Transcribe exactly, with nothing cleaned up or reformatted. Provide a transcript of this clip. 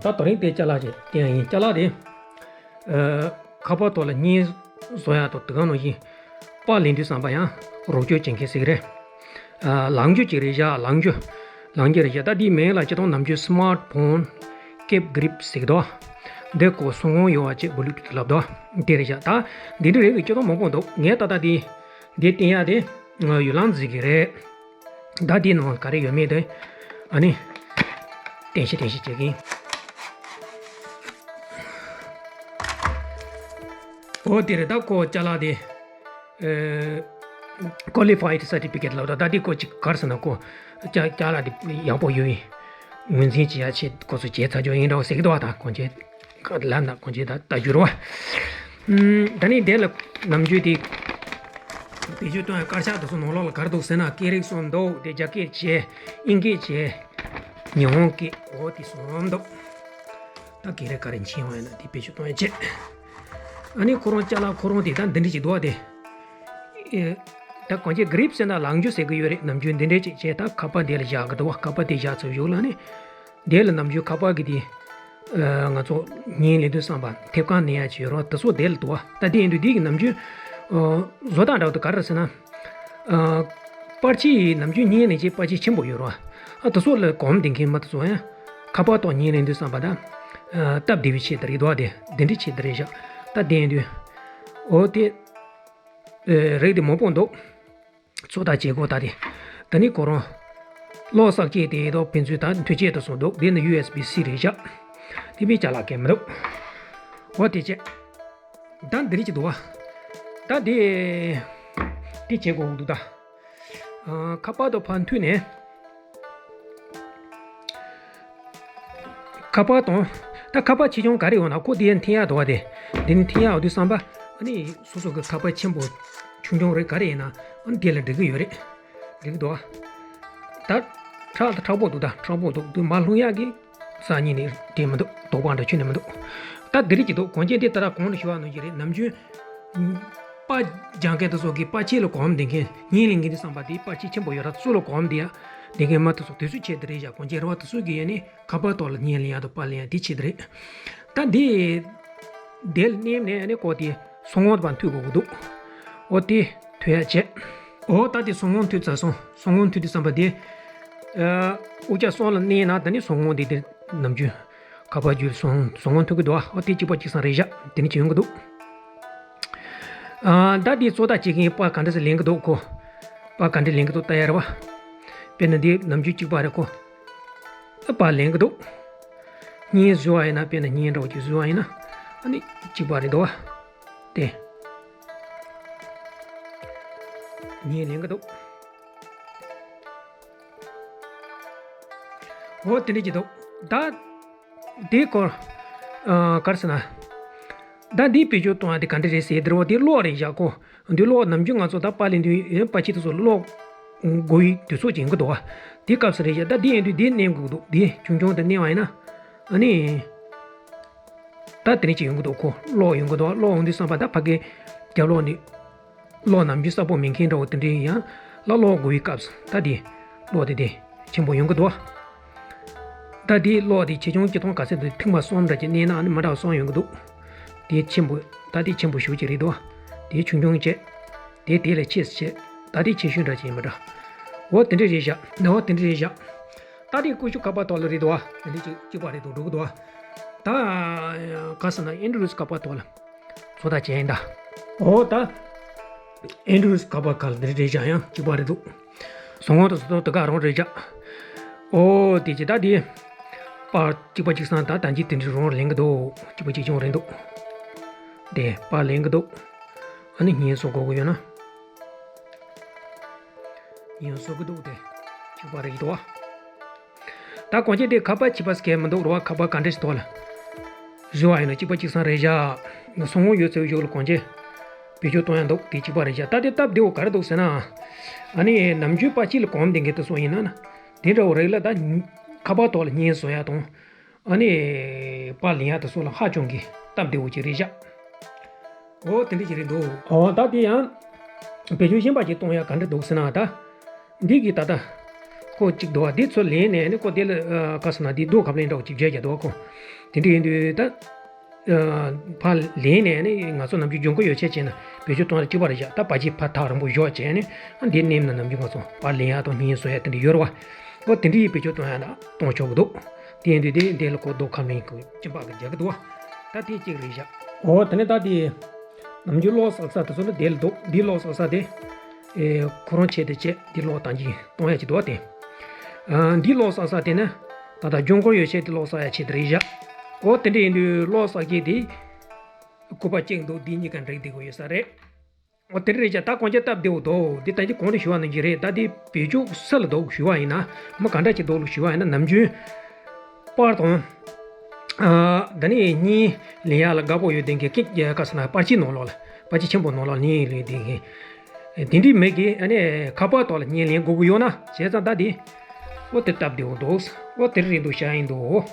ད་དེ་རིང་དེ་ཅ་ལག་ཅིག་བསྟན་ཡིན། ཅ་ལག་དེ། ཨ། ཁ་པར་ཐོག་ལ་བརྙན་བཟོ་ཡག་དང་དེ་ག་ནང་བཞིན་པར་ལེན་དུས་ཙམ་པ་ཡང་རོགས་སྐྱོར་བྱེད་མཁན་ཟེར་གི་རེད། ཨ། ལག་འཇུ་ཅིག་རེད་བཞག་ལག་འཇུ། ལག་འཇུ་རེད་བཞག་ད་འདིའི་མིང་ལ་སྤྱིར་བཏང་ནམ་རྒྱུན་སི་མཱར་ཕོན་ཀེབ་གྷི་རིབ་ཟེར་གི་འདུག་འདི་ཀོ་སོ་ངོ་ཡོད་པ་ཅིག་བུ་ལུ་ཏུ་ལབ་འདུག་འདི་རེད་བཞག་ད་འདི་འདྲ་རེད་འདུག་སྤྱིར་བཏང་མང་པོ་འདུག་ངས་ད་ལྟ་འདི། འདི་བསྟན་ཡག་དེ། ཡུལ་ལང་འཛིན་གི་རེད། ད་འདི་ནང་ག་རེ་ཡོད་མེད་དེ། ཨ་ནི། བསྟན་ཤིག་བསྟན་ཤིག་བྱེད་ཀྱིན། འོ་དེ་རེད་ད་ཁོ་ཅ་ལག་དེ། ཨེ། Qualified Certificate ལབ་ད་ད་འདི་ཁོ་ཅིག་གར་སོང་ན་ཁོ། ཅ་ཅ་ལག་དེ་ཡག་པོ་ཡོད་ཡིན། ངོས་འཛིན་བྱེད་ཡག་ཆེད་ཁོ་ཚོ་བྱས་ཚར་ཆོག་ཡིན་འདྲ་བོ་ཟེར་གི་འདུག་བ་ད་གོང་ཆེན། ལབ་ན་གོང་ཆེན་ད་ལྟ་རྒྱུ་རེད་བ། ཨུམ། ད་ནི་དེ་ལ་ནམ་རྒྱུན་དེ། བེད་སྤྱོད་གཏོང་ཡ་དཀར་ཆག་དེ་ཚོ་ནང་ལོགས་ལ་ག་རེ་འདུག་ཟེར་ན་སྐད་རིགས་གསུམ་འདུག་དེ་རྒྱ་སྐད་བྱས། དབྱིན་སྐད་བྱས། ཉི་ཧོང་སྐད་འོ་དེ་གསུམ་འདུག་ད་སྐད་རིགས་ག་རེ་མཁྱེན་པ་ཡིན་ན་དེ་བེད་སྤྱོད་གཏོང་ཡ་བྱེད། ཨ་ནི་ཁོ་རང་ཅ་ལག་ཁོ་རང་དེ་ད་འདི་འདྲ་ཅིག་འདུག་བ་དེ། ཨེ། ད་གོང་ཆེན་གྷི་རིབ་ཟེར་ན་ལག་འཇུ་ཟེར་གི་ཡོད་རེད། ནམ་རྒྱུན་འདི་འདྲ་ཅིག་བྱས་ད་ཁ་པར་དེ་ལ་བཞག་གི་འདུག་བ། ཁ་པར་དེ་བཞག་ཚར་བཞག་ལ་ནི། དེ་ལ་ནམ་རྒྱུན་ཁ་པར་གི་དེ། ཨ། ང་ཚོ་བརྙན་ལེན་དུས་ཙམ་པ་མཐེབ་ཁང་མནན་ཡ་ཅིག་ཡོད་རེད་བ། དེ་ཚོ་དེ་ལ་འདུག་བ། ད་དེ་ཡིན་དུས་དེ་གི་ནམ་རྒྱུན། ཨ། བཟོ་ལྟ་འདྲ་བོ་དེ་ག་རེ་རེད་ཟེར་ན། ཨ། པར་ཆས་ནམ་རྒྱུན་བརྙན་ལེན་བྱེད་པར་ཆས་ཆེན་པོ་ཡོད་རེད་བ། ཨ། དེ་ཚོ་ལ་གོམས་བསྡད་མཁན་མ་དེ་ཚོ་ཡང་ཁ་པར་ཐོག་བརྙན་ལེན་དུས་ཙམ་པ་ད། ཨ། སྟབས་བདེ་བའི་ཆེད་དུ་རེད་འདུག་བ། དེ་འདི་འདྲའི་ཆེད་དུ་རེད་བཞག་ད་དེ་ཡིན་དུས། འོ་དེ། ཨེ། རིགས་དེ་མང་པོ་འདུག་ཚོད་ལྟ་བྱེད་སྒོ་ད་དེ། ད་ནི་ཁོ་རང་། གློག་གསར་སྐྱེས་དེ་དང་ཕན་ཚུན་ད་མཐུད་ཆས་དུ་སོང་འདུག་འདི་ནི་ཡུ་ཨེས་བི་སི་རེད་བཞག་དེ་མིན་ཅ་ལག་གང་མི་འདུག་འོ་དེ་བྱས། ད་འདི་རིགས་ཀྱི་འདུག་བ། ད་དེ། དེ་བྱེད་དགོས་འདུག་ད། ཨ། ཁ་པར་དང་ཕར་མཐུད་ནས། ཁ་པར་དང་། ད་ཁ་པར་ཆེ་ཆུང་ག་རེ་ཡོད་ན་ཁོ་དེ་འཐེན་ཡག་འདུག་བ་དེ། འདི་ནི་འཐེན་ཡག་འོ་དུས་ཙམ་པ། ཨ་ནི་སོ་སོ་གི་ཁ་པར་ཆེན་པོ་ཆུང་ཆུང་རེ་ག་རེ་ཡིན་ན་ཨ་ནི་དེ་ལ་འགྲིག་གི་ཡོད་རེད། འགྲིག་གི་འདུག་བ། ད་མཁྲེགས་ད་མཁྲེགས་པོ་འདུག་ད་མཁྲེགས་པོ་འདུག་འདི་མར་ལྷུང་ཡག་གི་ས་གཉིས་ནི་དེ་མི་འདུག་དོགས་པ་འདྲ་ཁྱོན་ནས་མི་འདུག་ད་འདི་རིགས་ཀྱི་འདུག་གོང་ཆེན་དེ་ད་ལྟ་གོང་ནས་ཞུ་བ་ནང་བཞིན་རེད། ནམ་རྒྱུན་པར་སྦྱང་མཁན་དེ་ཚོ་གིས་པར་ཆས་ལ་གོམས་བསྡད་མཁན། བརྙན་ལེན་མཁན་དེ་བསམ་པ་དེ་པར་ཆས་ཆེན་པོ་ཡོད་ར་སུ་ལ་གོམས་བསྡད་ཡ་བསྡད་མཁན་མ་དེ་ཚོ་དེ་ཚོའི་ཆེད་དུ་རེད་བཞག་གོང་ཆེན་རེད་བ། དེ་ཚོ་གིས་ཡ་ནི་ཁ་པར་ཐོག་ལ་བརྙན་ལེན་ཡ་དང་པར་ལེན་ཡ་དེ་ཆེད་དུ་རེད། ད་འདི། དེ་ལ་མནན་ནས་ཨ་ནི་ཀོ་དེ་སོ་ངོ་དང་མཐུད་དགོས་ཀྱི་འདུག་འོ་དེ་མཐུད་ཡ་བྱས། འོ་ད་དེ་སོ་ངོ་མཐུད་ཚར་སོང་། སོ་ངོ་མཐུད་དུས་ཙམ་པ་དེ། ཨ། དབུ་ཅག་གསུམ་ལ་མནན་ན་ད་ནི་སོ་ངོ་དེ་དེ་ནམ་རྒྱུན་ཁ་པར་བརྒྱུད་སོ་སོ་ངོ་མཐུད་ཀྱི་འདུག་འོ་དེ་གཅིག་པ་གཅིག་སང་རེད་བཞག་དེ་ནི་ཅི་ཡོང་གི་འདུག་ཨ། ད་དེ་ཚོད་ལྟ་བྱེད་མཁན་པར་ག་འདྲ་ཞིག་ལེན་གྱི་འདུག་ཁོ། པར་ག་འདྲ་ལེན་གྱི་འདུག་ལྟ་ཡ་རེད་བ། དཔེར་ན་འདི་ནམ་རྒྱུན་གཅིག་པ་རེད་ཁོ། ཨ། པར་ལེན་གྱི་འདུག་བརྙན་བཟོས་པ་ཡིན་ན་དཔེར་ན་བརྙན་འདྲ་བོ་ཅིག་བཟོས་པ་ཡིན་ན། ཨ་ནི་གཅིག་པ་རེད་འདུག་བ། དེ། བརྙན་ལེན་གྱི་འདུག་འོ་དེ་འདྲ་ཅིག་འདུག་ད། དེའི་སྐོར། ཨ། ག་རེ་ཟེར་ན། ད་འདིའི་བེད་སྤྱོད་གཏོང་ཡ་དེ་ག་འདྲ་རེད་ཟེར་དེ་རེད་བ། དེ་གློག་རེད་བཞག་གོ། འདི་གློག་ནམ་རྒྱུན་ང་ཚོ་ད་པར་ལེན་དུས་པར་ཆས་དེ་ཚོ་གློག་དགོས་ཡི་དུས་ཚོད་ཅིག་ཡོང་གི་འདུག་བ། དེ་སྐབས་སུ་རེད་བཞག་ད་འདི་ཡིན་དུས་འདི་མནན་དགོས་ཀྱི་འདུག་འདི་ཆུང་ཆུང་དེ་མནན་པ་ཡིན་ན། ཨ་ནི། ད་དེ་འདྲ་ཅིག་ཡོང་གི་འདུག་ཁོ་གློག་ཡོང་གི་འདུག་གློག་ཡོང་དུས་ཙམ་པ་ད་ཕ་གིའི་རྒྱབ་ལོགས་ནས། གློག་ནམ་རྒྱུན་གསལ་པོ་མེད་མཁན་འདྲ་བོ་དེ་འདྲའི་ཡང་ལ་གློག་དགོས་པའི་སྐབས་སུ་ད་དེ་གློག་དེ་དེ་ཆེན་པོ་ཡོང་གི་འདུག་ད་དེའི་གློག་དེ་ཆེ་ཆུང་སྤྱིར་བཏང་ག་ཚད་དུ་ཐེངས་མ་གསུམ་འདྲ་ཅིག་མནན་ན་ཨ་ནི་མི་འདྲ་བ་གསུམ་ཡོང་གི་འདུག་དེ་ཆེན་པོ་ད་དེ་ཆེན་པོ་ཞེ་པོ་ཅིག་རེད་འདུག་དེ་ཆུང་ཆུང་བྱས། དེ་དེ་ལས་ཆེ་སུ་བྱས། ད་དེ་ཆེ་ཤོས་འདྲ་ཅིག་མི་འདྲ། འོ་དེ་འདྲ་རེད་བཞག་འོ་དེ་འདྲ་རེད་བཞག་ད་དེ་ཀུ་ཤུ་ཁ་པར་ཐོག་ལ་རེད་འདུག་དེ་འདྲ་ཅིག་གཅིག་པ་རེད་འདུག་འགྲོ་གི་འདུག་ད་ག་ཟེར་ན་ཨེན་ཌོ་རོ་ཌི་ཁ་པར་ཐོག་ལ། ཚོད་ལྟ་བྱས་ཡིན་ད། འོ་ད། ཨེན་ཌོ་རོ་ཌི་ཁ་པར་ཁ་ལ་འདི་རེད་བཞག་ཡང་གཅིག་པ་རེད་འདུག་སོ་ངོ་དང་སོ་ཏོ་དེ་ག་རང་རེད་བཞག་འོ་དེ་ཅི་ད་དེ། པར་གཅིག་པ་གཅིག་སང་ད་ད་ཅི་དེ་འདྲ་རང་ལེན་གི་འདུག་གཅིག་པ་གཅིག་ཆུང་རེད་འདུག་དེ་པར་ལེན་གི་འདུག་ཨ་ནི་བརྙན་བཟོ་དགོས་ཀྱི་ཡོད་ན། བརྙན་བཟོ་གི་འདུག་དེ། གཅིག་པ་རེད་འདུག་ད་གོང་ཆེན་དེ་ཁ་པར་བྱིས་པ་སྐད་མི་འདུག་རོ། ཁ་པར་ག་འདྲ་ཞིག་ཐོག་ལ། བཟོས་པ་ཡིན་ན་གཅིག་པ་གཅིག་སང་རེད་བཞག་སོ་ངོ་ཡོད་ཚད་གཞུག་ལ་གོང་ཆེན། བེད་སྤྱོད་གཏོང་ཡ་འདུག་དེ་གཅིག་པ་རེད་བཞག་ད་དེ་སྟབས་བདེ་བོ་ག་རེ་འདུག་ཟེར་ན། ཨ་ནི་ནམ་རྒྱུན་པར་ཆས་ལ་གོམས་བསྡད་མཁན་དེ་ཚོ་ཡིན་ན་ན། དེ་འདྲ་བོ་རིགས་ལ་ད། ཁ་པར་ཐོག་ལ་བརྙན་བཟོ་ཡ་དང་། ཨ་ནི། པར་ལེན་ཡ་དེ་ཚོ་ལ་ཧ་ཅང་གི་སྟབས་བདེ་བོ་ཅིག་རེད་བཞག་འོ་དེ་འདྲ་ཅིག་རེད་འདུག་འོ་ད་དེ་ཡང་། བེད་སྤྱོད་གཞན་པ་ཅིག་གཏོང་ཡ་ག་འདྲ་འདུག་ཟེར་ན་ད། འདི་གི་ད་ལྟ། ཁོ་གཅིག་འདུག་བ། དེ་ཚོ་ལེན་ནས་ནི་ཁོ་དེ་ལ་ཨ་ག་ཟེར་ན་དེ་རྡོ་ཁ་ལེན་འདྲ་བོ་གཅིག་བརྗོད་ཀྱི་འདུག་བ་ཁོ། དེ་འདྲ་ཡིན་དུས་ད་ཨ་ཕར་ལེན་ནས་ནི་ང་ཚོ་ནམ་རྒྱུན་ལྗང་ཁུ་ཡོ་བྱད་བྱས་ན་བེད་སྤྱོད་གཏོང་ཡ་གཅིག་པ་རེད་བཞག་ད་པར་ཆས་ཕར་ཐག་རིང་པོ་བཞག་བྱས་ནས་ཨ་འདི་མནན་ན་ནམ་རྒྱུན་ང་ཚོ་པར་ལེན་ཡ་དང་བརྙན་བཟོ་ཡ་དེ་འདྲ་ཡོད་རེད་བ། ཨོ་དེ་འདྲ་ཡི་བེད་སྤྱོད་གཏོང་ཡ་ན་གཏོང་ཆོག་གི་འདུག་དེ་ཡིན་དུས་དེ་འདི་ལ་ཁོ་རྡོ་ཁ་ལེན་གྱི་སྤྱི་འབག་གི་རྒྱག་གི་འདུག་བ། ད་དེ་གཅིག་རེད་བཞག་ཨོ་དེ་ནས་ད་དེ་ནམ་རྒྱུན་གློག་བསགས་ས་དེ་ཚོ་ནི་དེ་ལ་འདུག་འདི་གློག་བསགས་ས་དེ། ཨེ་ཁོ་རང་ཆེད་དུ་བྱས་འདི་གློག་བཏང་གི་གཏོང་ཡ་ཅིག་འདུག་བ་དེ། ཨ་འདི་གློག་བསགས་ས་དེ་ནི་ད་ལྟ་ལྗང་ཁུ་ཡོ་བྱད་དེ་གློག་བསགས་ཡ་ཆེད་དུ་རེད་བཞག་ཨོ་དེ་འདྲ་ཡིན་དུས་གློག་བསགས་ཀྱི་དེ་སྐུད་པ་གཅིག་འདུག་འདི་གཉིས་ཀ་འགྲིག་བསྡད་དགོས་ཡོད་ས་རེད། ཨོ་དེ་འདྲ་རེད་བཞག་ད་གང་ཅི་སྟབས་བདེ་བོ་འདུག་འདི་ད་ཅི་གོང་དུ་ཞུ་བ་ནང་བཞིན་རེད། ད་འདི་བེད་སྤྱོད་སུ་ལ་འདུག་ཞུ་བ་ཡིན་ན་མི་ག་འདྲ་ཅིག་འདུག་ལ་ཞུ་བ་ཡིན་ན་ནམ་རྒྱུན་པར་དང་། ཨ་ད་ནི་བརྙན་ལེན་ཡག་ལ་དགའ་པོ་ཡོད་དེ་གི་ཀི་ག་ཟེར་ན་པར་ཆས་ནང་ལོགས་ལ་པར་ཆས་ཆེན་པོ་ནང་ལོགས་བརྙན་ལེན་དེ་གི་དེ་འདྲའི་མི་གི་ཨ་ནི་ཁ་པར་ཐོག་ལ་བརྙན་ལེན་དགོས་ཀྱི་ཡོད་ན་བྱས་ཙང་ད་འདི་ཨོ་དེ་སྟབས་བདེ་བོ་འདུག་ཨོ་དེ་རེད་འདུག་བྱ་ཡིན་འདུག